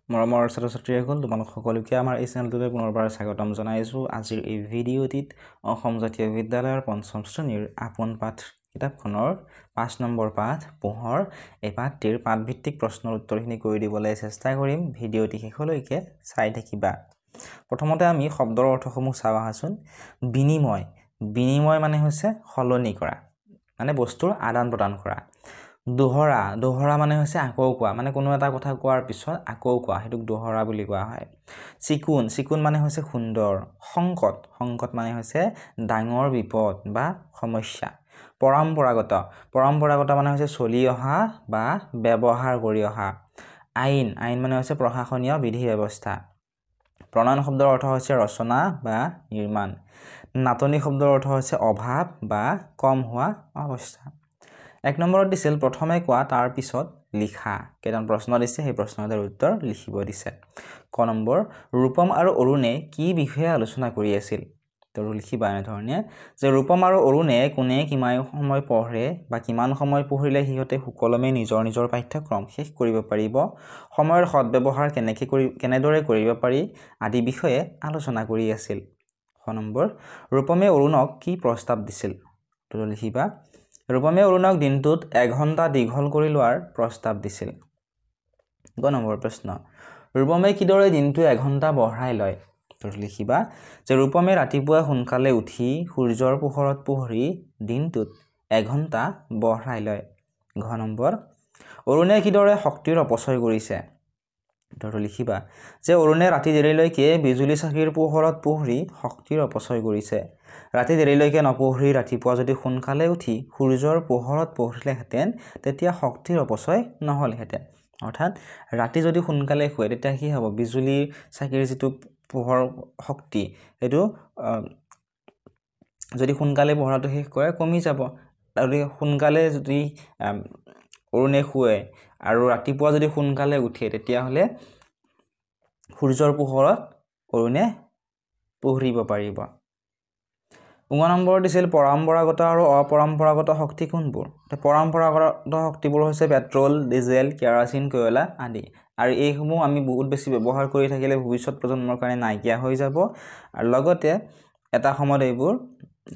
মৰমৰ ছাত্ৰ ছাত্ৰীসকল, তোমালোক সকলোকে আমাৰ এই চেনেলটোলৈ পুনৰবাৰ স্বাগতম জনাইছোঁ। আজিৰ এই ভিডিঅ'টিত অসম জাতীয় বিদ্যালয়ৰ পঞ্চম শ্ৰেণীৰ আপোন পাঠ কিতাপখনৰ 5 নম্বৰ পাঠ পোহৰ, এই পাঠটিৰ পাঠভিত্তিক প্ৰশ্নৰ উত্তৰখিনি কৰি দিবলৈ চেষ্টা কৰিম। ভিডিঅ'টি শেষলৈকে চাই থাকিবা। প্ৰথমতে আমি শব্দৰ অৰ্থসমূহ চাওঁ আহাচোন। বিনিময়, বিনিময় মানে হৈছে সলনি কৰা, মানে বস্তুৰ আদান প্ৰদান কৰা। দোহৰা, দোহৰা মানে হৈছে আকৌ কোৱা, মানে কোনো এটা কথা কোৱাৰ পিছত আকৌ কোৱা, সেইটোক দোহৰা বুলি কোৱা হয়। চিকুণ, চিকুণ মানে হৈছে সুন্দৰ। সংকট, সংকট মানে হৈছে ডাঙৰ বিপদ বা সমস্যা। পৰম্পৰাগত, পৰম্পৰাগত মানে হৈছে চলি অহা বা ব্যৱহাৰ কৰি অহা। আইন, আইন মানে হৈছে প্ৰশাসনীয় বিধি ব্যৱস্থা। প্ৰণয়ন শব্দৰ অৰ্থ হৈছে ৰচনা বা নিৰ্মাণ। নাটনি শব্দৰ অৰ্থ হৈছে অভাৱ বা কম হোৱা অৱস্থা। 1 নম্বৰত দিছিল প্ৰথমে কোৱা তাৰ পিছত লিখা। কেইটামান প্ৰশ্ন দিছে, সেই প্ৰশ্নকেইটাৰ উত্তৰ লিখিব দিছে। ক নম্বৰ, ৰূপম আৰু অৰুণে কি বিষয়ে আলোচনা কৰি আছিল? তো লিখিবা এনেধৰণে যে ৰূপম আৰু অৰুণে কোনে কিমান সময় পঢ়ে বা কিমান সময় পঢ়িলে সিহঁতে সুকলমে নিজৰ নিজৰ পাঠ্যক্ৰম শেষ কৰিব পাৰিব, সময়ৰ সদ্ব্যৱহাৰ কেনেদৰে কৰিব পাৰি আদি বিষয়ে আলোচনা কৰি আছিল। খ নম্বৰ, ৰূপমে অৰুণক কি প্ৰস্তাৱ দিছিল? তো লিখিবা ৰূপমে অৰুণক দিনটোত 1 ঘণ্টা দীঘল কৰি লোৱাৰ প্ৰস্তাৱ দিছিল। গ নম্বৰ প্ৰশ্ন, ৰূপমে কিদৰে দিনটো 1 ঘণ্টা বঢ়াই লয়? তো লিখিবা যে ৰূপমে ৰাতিপুৱা সোনকালে উঠি সূৰ্যৰ পোহৰত পঢ়ি দিনটোত 1 ঘণ্টা বঢ়াই লয়। ঘ নম্বৰ, অৰুণে কিদৰে শক্তিৰ অপচয় কৰিছে? তো লিখিবা যে অৰুণে ৰাতি দেৰিলৈকে বিজুলী চাকিৰ পোহৰত পঢ়ি শক্তিৰ অপচয় কৰিছে। ৰাতি দেৰিলৈকে নপঢ়ি ৰাতিপুৱা যদি সোনকালে উঠি সূৰ্যৰ পোহৰত পঢ়িলেহেঁতেন তেতিয়া শক্তিৰ অপচয় নহ'লহেঁতেন। অৰ্থাৎ ৰাতি যদি সোনকালে শুৱে তেতিয়া কি হ'ব, বিজুলী চাকিৰ যিটো পোহৰ শক্তি সেইটো যদি সোনকালে পঢ়াটো শেষ কৰে কমি যাব। আৰু সোনকালে যদি অৰুণে শুৱে আৰু ৰাতিপুৱা যদি সোনকালে উঠে তেতিয়াহ'লে সূৰ্যৰ পোহৰত অৰুণে পঢ়িব পাৰিব। 9 নম্বৰ দিছিল পৰম্পৰাগত আৰু অপৰম্পৰাগত শক্তি কোনবোৰ? পৰম্পৰাগত শক্তিবোৰ হৈছে পেট্ৰল, ডিজেল, কেৰাচিন, কয়লা আদি। আৰু এইসমূহ আমি বহুত বেছি ব্যৱহাৰ কৰি থাকিলে ভৱিষ্যত প্ৰজন্মৰ কাৰণে নাইকিয়া হৈ যাব আৰু লগতে এটা সময়ত এইবোৰ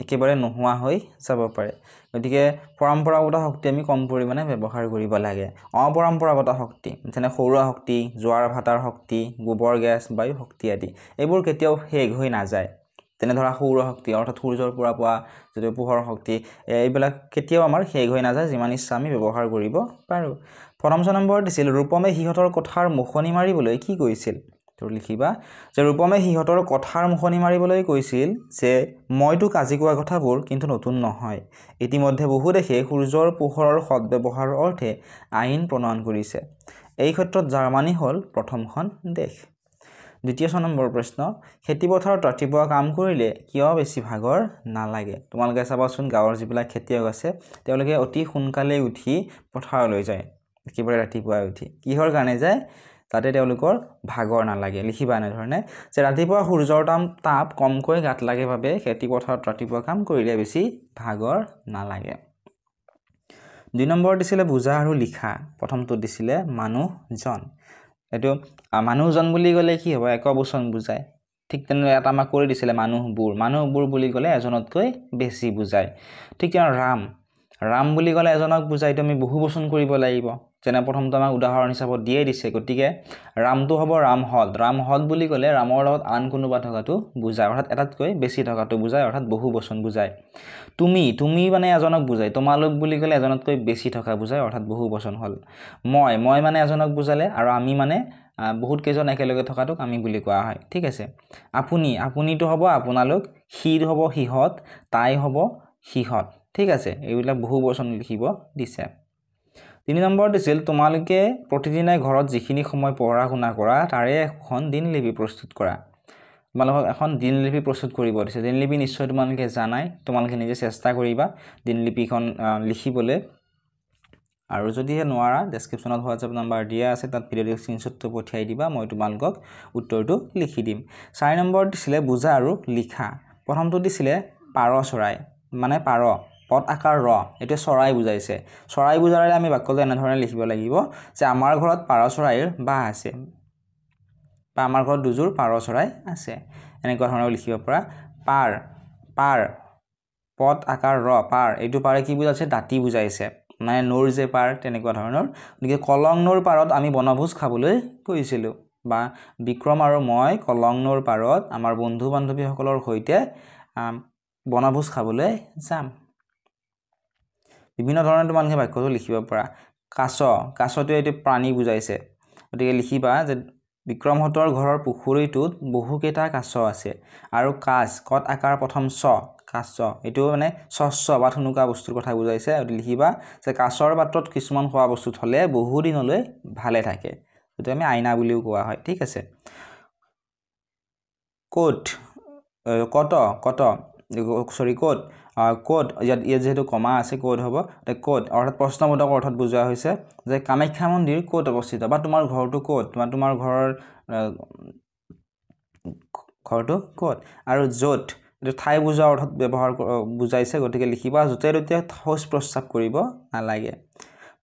একেবাৰে নোহোৱা হৈ যাব পাৰে। গতিকে পৰম্পৰাগত শক্তি আমি কম পৰিমাণে ব্যৱহাৰ কৰিব লাগে। অপৰম্পৰাগত শক্তি যেনে সৌৰ শক্তি, জোৱাৰ ভাটাৰ শক্তি, গোবৰ গেছ, বায়ু শক্তি আদি, এইবোৰ কেতিয়াও শেষ হৈ নাযায়। যেনে ধৰা সৌৰ শক্তি, অৰ্থাৎ সূৰ্যৰ পৰা পোৱা যিটো পোহৰ শক্তি, এইবিলাক কেতিয়াও আমাৰ শেষ হৈ নাযায়, যিমান ইচ্ছা আমি ব্যৱহাৰ কৰিব পাৰোঁ। 5 নম্বৰ দিছিল ৰূপমে সিহঁতৰ কথাৰ মুখনি মাৰিবলৈ কি কৈছিল? তো লিখিবা যে ৰূপমে সিহঁতৰ কথাৰ মুখনি মাৰিবলৈ কৈছিল যে মই তোক আজি কোৱা কথাবোৰ কিন্তু নতুন নহয়। ইতিমধ্যে বহু দেশে সূৰ্যৰ পোহৰৰ সদ্ব্যৱহাৰৰ অৰ্থে আইন প্ৰণয়ন কৰিছে। এই ক্ষেত্ৰত জাৰ্মানী হ'ল প্ৰথমখন দেশ। 2 নম্বৰ প্ৰশ্ন, খেতিপথাৰত ৰাতিপুৱা কাম কৰিলে কিয় বেছি ভাগৰ নালাগে? তোমালোকে চাবাচোন গাঁৱৰ যিবিলাক খেতিয়ক আছে তেওঁলোকে অতি সোনকালে উঠি পথাৰলৈ যায়, একেবাৰে ৰাতিপুৱাই উঠি। কিহৰ কাৰণে যায়? তাতে তেওঁলোকৰ ভাগৰ নালাগে। লিখিবা এনেধৰণে যে ৰাতিপুৱা সূৰ্যৰ তাপ কমকৈ গাত লাগে বাবে খেতিপথাৰত ৰাতিপুৱা কাম কৰিলে বেছি ভাগৰ নালাগে। 2 নম্বৰ দিছিলে বুজা আৰু লিখা। প্ৰথমটো দিছিলে মানুহজন। এইটো মানুহজন বুলি ক'লে কি হ'ব, একবচন বুজায়। ঠিক তেনেদৰে ইয়াত আমাক কৰি দিছিলে মানুহবোৰ, মানুহবোৰ বুলি ক'লে এজনতকৈ বেছি বুজায়। ঠিক তেনেদৰে ৰাম, ৰাম বুলি ক'লে এজনক বুজায়, এইটো আমি বহু বচন কৰিব লাগিব। যেনে প্ৰথমটো আমাক উদাহৰণ হিচাপত দিয়ে দিছে, গতিকে ৰামটো হ'ব ৰামহদ। ৰামহদ বুলি ক'লে ৰামৰ লগত আন কোনোবা থকাটো বুজায়, অৰ্থাৎ এটাতকৈ বেছি থকাটো বুজায়, অৰ্থাৎ বহু বচন বুজায়। তুমি, তুমি মানে এজনক বুজায়। তোমালোক বুলি ক'লে এজনতকৈ বেছি থকা বুজায়, অৰ্থাৎ বহু বচন হ'ল। মই, মই মানে এজনক বুজালে আৰু আমি মানে বহুত কেইজন একেলগে থকাটোক আমি বুলি কোৱা হয়। ঠিক আছে। আপুনি, আপুনিটো হ'ব আপোনালোক, সি হ'ব সিহঁত, তাই হ'ব সিহঁত। ঠিক আছে, এইবিলাক বহু বচন লিখিব দিছে। 3 নম্বৰ দিছিল তোমালোকে প্ৰতিদিনাই ঘৰত যিখিনি সময় পঢ়া শুনা কৰা তাৰে এখন দিনলিপি প্ৰস্তুত কৰা। তোমালোকক এখন দিনলিপি প্ৰস্তুত কৰিব দিছে। দিনলিপি নিশ্চয় তোমালোকে জানাই, তোমালোকে নিজে চেষ্টা কৰিবা দিনলিপিখন লিখিবলৈ। আৰু যদিহে নোৱাৰা ডেছক্ৰিপশ্যনত হোৱাটছএপ নাম্বাৰ দিয়া আছে, তাত ভিডিঅ'টো স্ক্ৰীনশ্বটটো পঠিয়াই দিবা, মই তোমালোকক উত্তৰটো লিখি দিম। 4 নম্বৰ দিছিলে বুজা আৰু লিখা। প্ৰথমটো দিছিলে পাৰ চৰাই, মানে পাৰ পদ আকাৰ ৰ, এইটোৱে চৰাই বুজাইছে। চৰাই বুজালে আমি বাক্যটো এনেধৰণে লিখিব লাগিব যে আমাৰ ঘৰত পাৰ চৰাইৰ বাহ আছে। বা আমাৰ ঘৰত দুযোৰ পাৰ চৰাই আছে, এনেকুৱা ধৰণৰ লিখিব পৰা। পাৰ, পাৰ পদ আকাৰ ৰ, পাৰ, এইটো পাৰে কি বুজাইছে? দাঁতি বুজাইছে, মানে নৈৰ যে পাৰ, তেনেকুৱা ধৰণৰ। গতিকে কলং নৈৰ পাৰত আমি বনভোজ খাবলৈ গৈছিলোঁ, বা বিক্ৰম আৰু মই কলং নৈৰ পাৰত আমাৰ বন্ধু বান্ধৱীসকলৰ সৈতে বনভোজ খাবলৈ যাম। বিভিন্ন ধৰণে তোমালোকে বাক্যটো লিখিব পাৰা। কাছ, কাছটোৱে এইটো প্ৰাণী বুজাইছে, গতিকে লিখিবা যে বিক্ৰমহঁতৰ ঘৰৰ পুখুৰীটোত বহুকেইটা কাছ আছে। আৰু কাছ, কত আকাৰ প্ৰথম চ, কাছ, এইটো মানে স্বচ্ছ বা থুনুকা বস্তুৰ কথা বুজাইছে। লিখিবা যে কাছৰ পাত্ৰত কিছুমান খোৱা বস্তু থ'লে বহুদিনলৈ ভালে থাকে, এইটো আমি আইনা বুলিও কোৱা হয়। ঠিক আছে। ক'ত, কত, কত, চৰি, ক'ত, ক'ত, ইয়াত ইয়াত যিহেতু কমা আছে ক'ত হ'ব, ক'ত অৰ্থাৎ প্ৰশ্নবোধক অৰ্থত বুজোৱা হৈছে যে কামাখ্যা মন্দিৰ ক'ত অৱস্থিত, বা তোমাৰ ঘৰটো ক'ত, বা তোমাৰ ঘৰটো ক'ত। আৰু য'ত, এইটো ঠাই বুজোৱা অৰ্থত ব্যৱহাৰ বুজাইছে, গতিকে লিখিবা য'তে ত'তে শৌচ প্ৰস্ৰাৱ কৰিব নালাগে।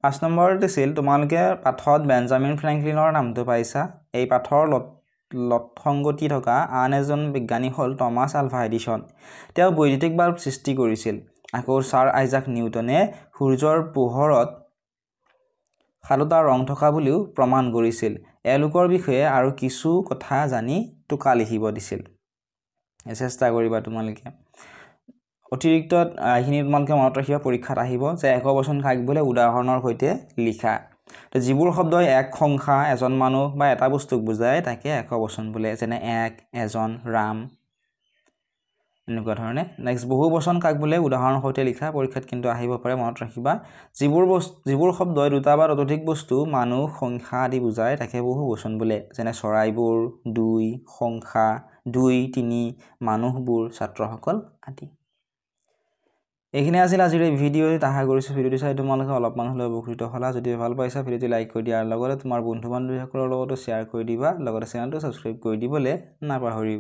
5 নম্বৰত আছিল তোমালোকে পাঠত বেঞ্জামিন ফ্ৰেংকলিনৰ নামটো পাইছা। এই পাঠৰ লতসংগতি থকা আন এজন বিজ্ঞানী হ'ল টমাছ আলভা এডিছন। তেওঁ বৈদ্যুতিক বাল্ব সৃষ্টি কৰিছিল। আকৌ ছাৰ আইজাক নিউটনে সূৰ্যৰ পোহৰত 7টা ৰং থকা বুলিও প্ৰমাণ কৰিছিল। এওঁলোকৰ বিষয়ে আৰু কিছু কথা জানি টোকা লিখিব দিছিল। চেষ্টা কৰিবা তোমালোকে। অতিৰিক্ত এইখিনি তোমালোকে মনত ৰাখিবা, পৰীক্ষাত আহিব যে একবচন কাক বোলে উদাহৰণৰ সৈতে লিখা। তো যিবোৰ শব্দই এক সংখ্যা, এজন মানুহ বা এটা বস্তুক বুজায় তাকে একবচন বোলে, যেনে এক, এজন, ৰাম, এনেকুৱা ধৰণে। নেক্সট, বহু বচন কাক বোলে উদাহৰণৰ সৈতে লিখা, পৰীক্ষাত কিন্তু আহিব পাৰে, মনত ৰাখিবা। যিবোৰ শব্দই দুটা বা ততোধিক বস্তু, মানুহ, সংখ্যা আদি বুজায় তাকে বহু বচন বোলে, যেনে চৰাইবোৰ, দুই, সংখ্যা, 2, 3, মানুহবোৰ, ছাত্ৰসকল আদি। এইখিনি আছিল আজিৰ এই ভিডিঅ'ত। আশা কৰিছোঁ ভিডিঅ'টো চাই তোমালোকে অলপমান হ'লেও উপকৃত হ'লা। যদি ভাল পাইছা ভিডিঅ'টো লাইক কৰি দিয়াৰ লগতে তোমাৰ বন্ধু বান্ধৱীসকলৰ লগতো শ্বেয়াৰ কৰি দিবা, লগতে চেনেলটো ছাবস্ক্ৰাইব কৰি দিবলৈ নাপাহৰিবা।